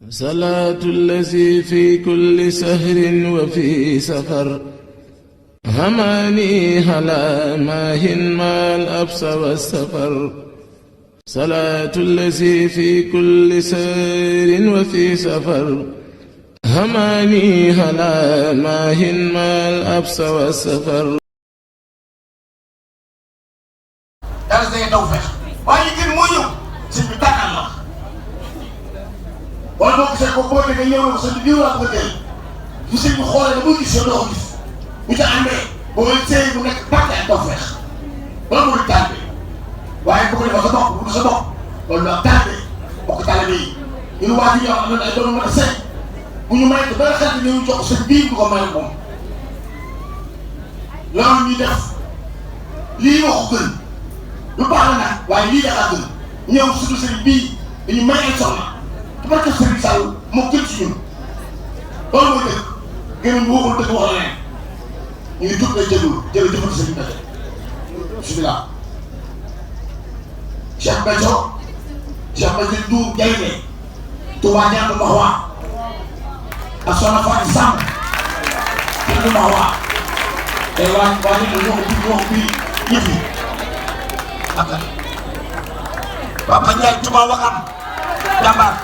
صلاة الذي في كل سهر وفي سفر هماني هلا ماهن ما الأبس والسفر صلاة الذي في كل سهر وفي سفر هماني هلا ماهن ما الأبس والسفر dara day daw fex waaye gën moo ñëw sëñ bi tàkkal la wala boo gisee ko boo déggee ñëw na ko sëñ bi diw laa ko tey bu sëñ bi xoolee ne boo gis yow doo ko gis bu ca àndee boo seey bu nekk tàkk ak daw fex loolu moo di tànn waaye bu ko defee sa bopp bu sa bopp loolu lu am tànn bokk taalibe yi ñun waa ji ñoo am na ay doon mën a sëñ bu ñu may ko dara xel ñu jox sëñ bii du ko may moom loolu ñuy def lii wax ko gën lu baax la nag waaye lii dafa gën ñëw suñu sëriñ bii dañu may ay soxna te barke sëriñ Sall moo gën ci ñun loolu mooy dëgg gën ñu waxul dëgg wax la leen ñu ngi tudd lay jëlul jërëjëfati sëriñ Béthio bismillah Cheikh Béthio Ndour Gaynde Touba Ñaŋ Maxwa ak Soxna Fatou Samb Ñaŋ Maxwa tey waa ñu ñoo ko yëf yi akal Papa Ndiaye Touba Wakam jàmbaar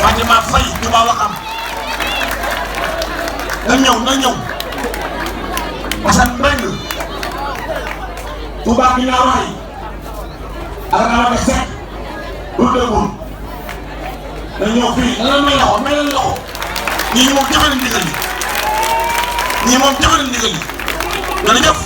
Fatima Faye Touba Wakam na ñëw Assane Mbengue Touba bi ñaa waay ak Alaka Seck bu dëggul na ñëw fii na may loxo ñii moom jëfale ndigal yi dana jëf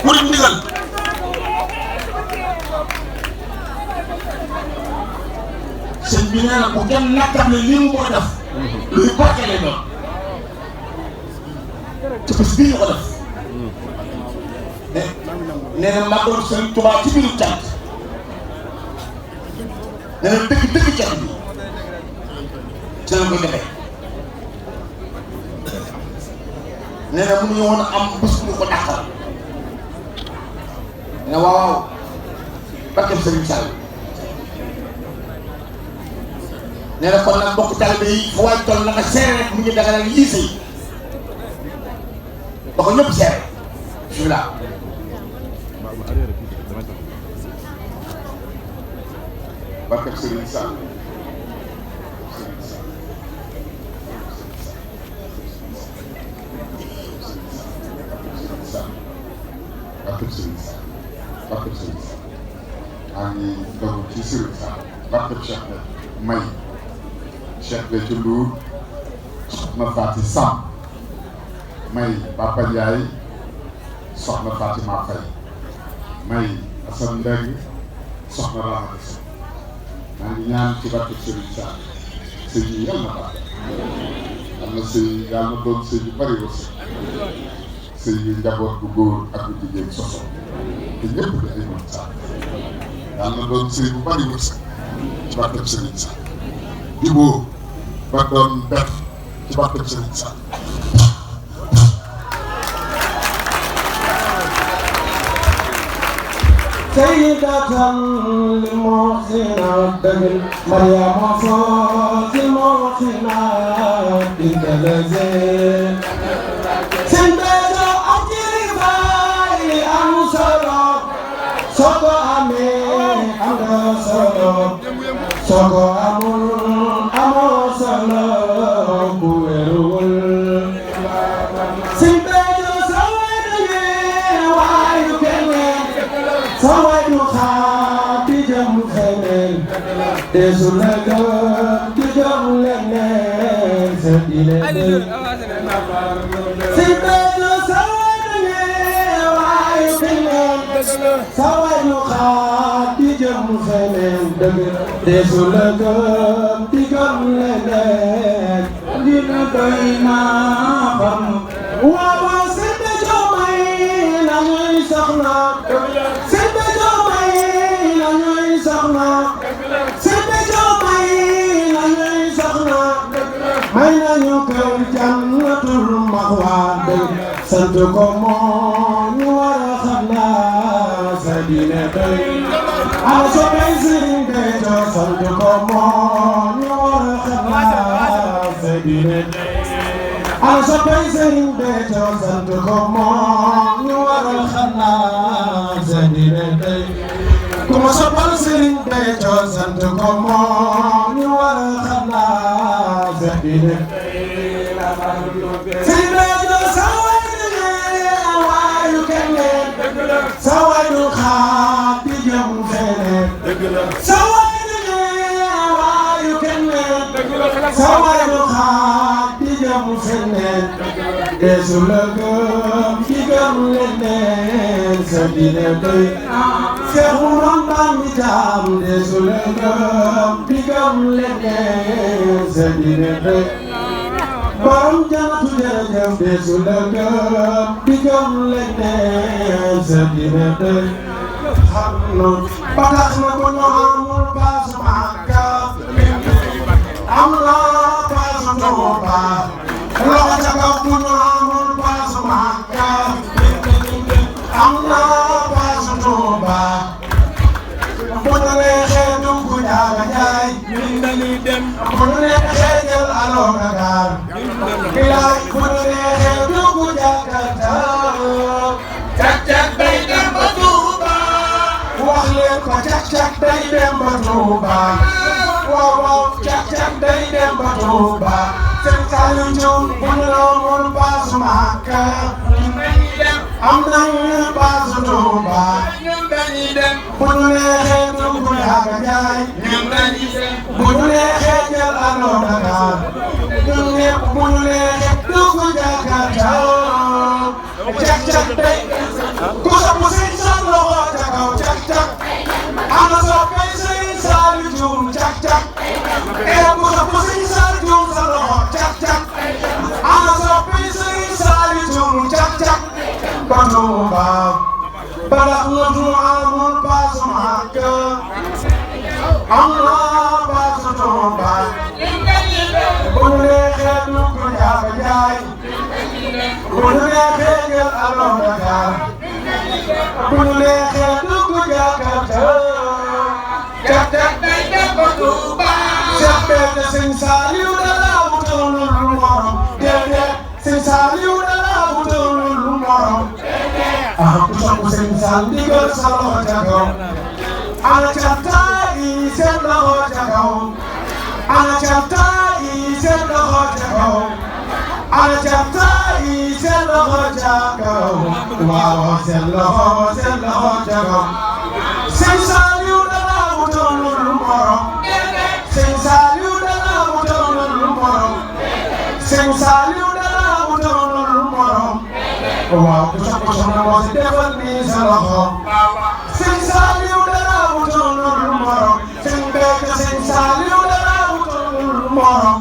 murid ndigal sëñ bi nee na bu kenn nattable li mu ko def luy porté lay doon te bés bii ñu ko def nee na màggalu Sëriñ Tuubaa ci biiru cant nee na dëgg cant bi ci la koy defee nee na mënuñu woon a am bés bu ñu ko dàqal ne waaw barkeb Sëriñ Sall nee na kon nag mbokk taalibe yi fu waay toll na nga seere rek mu ngi dagalal lii sëy da ko ñëpp seere bismillah barkeb Sëriñ Sall barkeb Sëriñ Sall maa ngi dogu ci Sëriñ Sall barkeb Cheikh May Cheikh Béthio Ndour soxna Fatou Samb may Papa Ndiaye soxna Fatima Faye may Assane Mbengue soxna Ramata Seck maa ngi ñaan ci barkeb Sëriñ Sall sëñ yi yal na barke am na sëy yal na doon sëy yu bari wërsëg sëy yu njaboot bu góor ak bu jigéen soso te ñëpp di ay mën Sall yal na doon sëy bu bari wërsëg ci barkeb Sëriñ Sall jubóo ba doon bet ci barkeb Sëriñ Sall sayyidatan lil muhsinat Maryama faatil muhsinat binta lazin sëñ Béthio ajiri fay am solo soo ko amee am nga solo soo ko amul amoo solo bu wérul sëñ Béthio sa way dañee waayu keneen sa way du xaar di jëm feneen desu la gëm di jëm leneen sa dile sëñ Béthio sa way dañee waayu keneen sa way du xaar di jëm feneen desu la gëm di jëm leneen dina doy naa xam waaw sëñ Béthio may na ñuy soxna sëñ Béthio may na ñuy soxna sëñ Béthio may na ñuy soxna may nañu kër Jannatul Maxwa sant ko moo ñu war a xam naa sa dina doy ana soppay Sëriñ Béthio sant ko moo ñu war a xanaa sa diine ana soppay Sëriñ Béthio sant ko moo ñu war a xanaa sa diine ku ma soppal Sëriñ Béthio sant ko moo ñu war a xanaa sa diine Sëriñ Béthio sa waay waayu kenn sa waayu xaar di jëm feneen sa waayu waayu kenn sa waayu xaar di jëm feneen desu la gëm di gëm leneen sa diine doy Seex mu doon bànni jaam desu la gëm di gëm leneen sa diine doy borom janatu jërëjëf desu la gëm di gëm leneen sa diine doy xam na ba tax na bu ñu amul paasu Makka am na paasu Tuuba loxo ca kaw bu ñu amul paasu Makka am na paasu Tuuba bu ñu neexee dugg Njaga Njaay bu ñu neexee jël Alo Dakar bilaay bu ñu neexee dugg Jakarta cak-cak day dem ba Tuuba wax leen ko cak-cak day dem ba Tuuba waaw waaw cak-cak day dem ba Tuuba seen Saliou Thioune bu ñu amul paasu Makka am nañu paasu Tuuba bu ñu neexee dugg Njaga Njaay bu ñu neexee jël Alo Dakar ñun ñëpp bu ñu neexee dugg Jakarta cak-cak day ku sopp Sëriñ Sall loxo ca kaw cak-cak ana soppay Sëriñ Saliou Thioune cak-cak ku sopp Sëriñ Saliou Thioune sa loxo cak-cak ana soppay Sëriñ Saliou Thioune cak-cak ba Tuuba ba tax na du amul paasu Makka am na paasu Tuuba bu ñu neexee dugg Njaga Njaay bu ñu neexee jël Alo Dakar bu ñu neexee dugg Jakarta cak-cak day dem ba Tuuba Seex Béthio Sëñ Saliou dala wutalul morom déedéet Sëñ Saliou dala wutalul morom ku sopp Sëñ Sall digal sa loxo ca kaw ana cantaay yi seen loxo ca kaw ana cantaay yi seen loxo ca kaw ana cantaay yi seen loxo ca kaw waaw seen loxo ca kaw Sëñ Saliou dala wutalul morom Sëñ Saliou dala wutalul morom Sëñ Saliou dala wutalul morom waaw ku sopp soxna moo si defal nii sa loxo Sëñ Saliou dala wutalul morom Sëñ Béthio Sëñ Saliou dala wutalul morom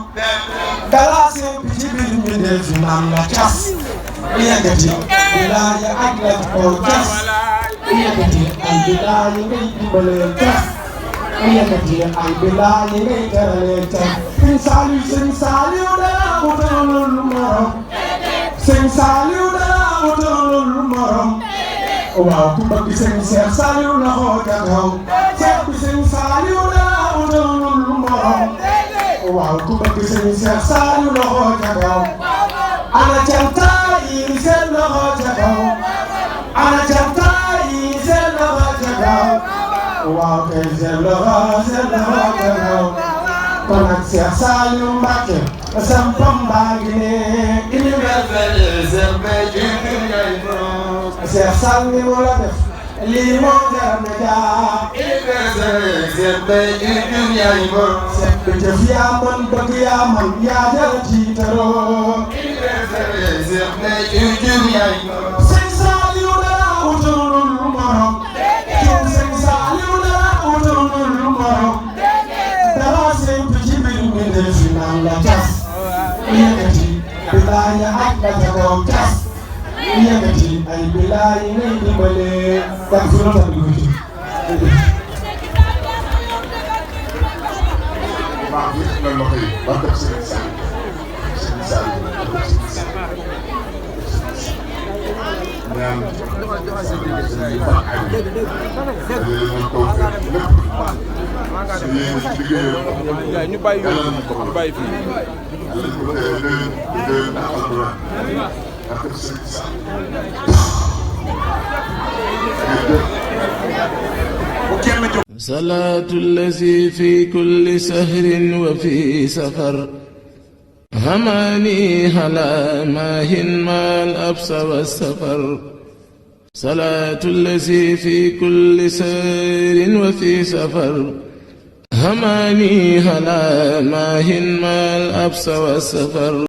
dala sempi ci biir mi def naan la cas yëkkati bilaay ak la ko cas yëkkati ay bilaay ngay dimbalee cas yëkkati ay bilaay ngay teralee cas Sëñ Saliou dala wutalul morom Sëñ Saliou dala wutalul morom waaw ku bëgg Sëñ Seex Saliou loxo ca kaw Seex bi Sëñ Saliou dala wutalul morom waaw ku bëgg Sëñ Seex Saliou loxo ca kaw ana cantaay yi seen loxo ca kaw ana cantaay yi seen loxo ca kaw waaw kay seen loxo ca kaw kon nag Seex Saliou Mbacké sampam baa ngi ne universel Seex Sall ni mu la def lii moo jar na jaar universel Seex bi jëf yaa mën bëgg yaa mën yaa jar tiitaroo Sëñ Saliou dala wutalul morom Sëñ Saliou dala wutalul morom dara sempi ci biir mi def naan la cas yëkkati bilaay ak la ca kaw cas yëkkati ay bilaay ngay dimbalee ak fi noonu tamit ko ci baax yëpp la loxo yi ba def Sëriñ Saliou ñaan suñu fan ak dajale ñu taw lépp su yéen ci liggéeyam ñu bàyyi yoon ñu bàyyi fii yàlla ko dee ndax alquran ak sëriñ Sa صلاة الذي في كل سهر وفي سفر هماني هلا ماهن ما الأبس والسفر صلاة الذي في كل سهر وفي سفر هماني هلا ماهن ما الأبس والسفر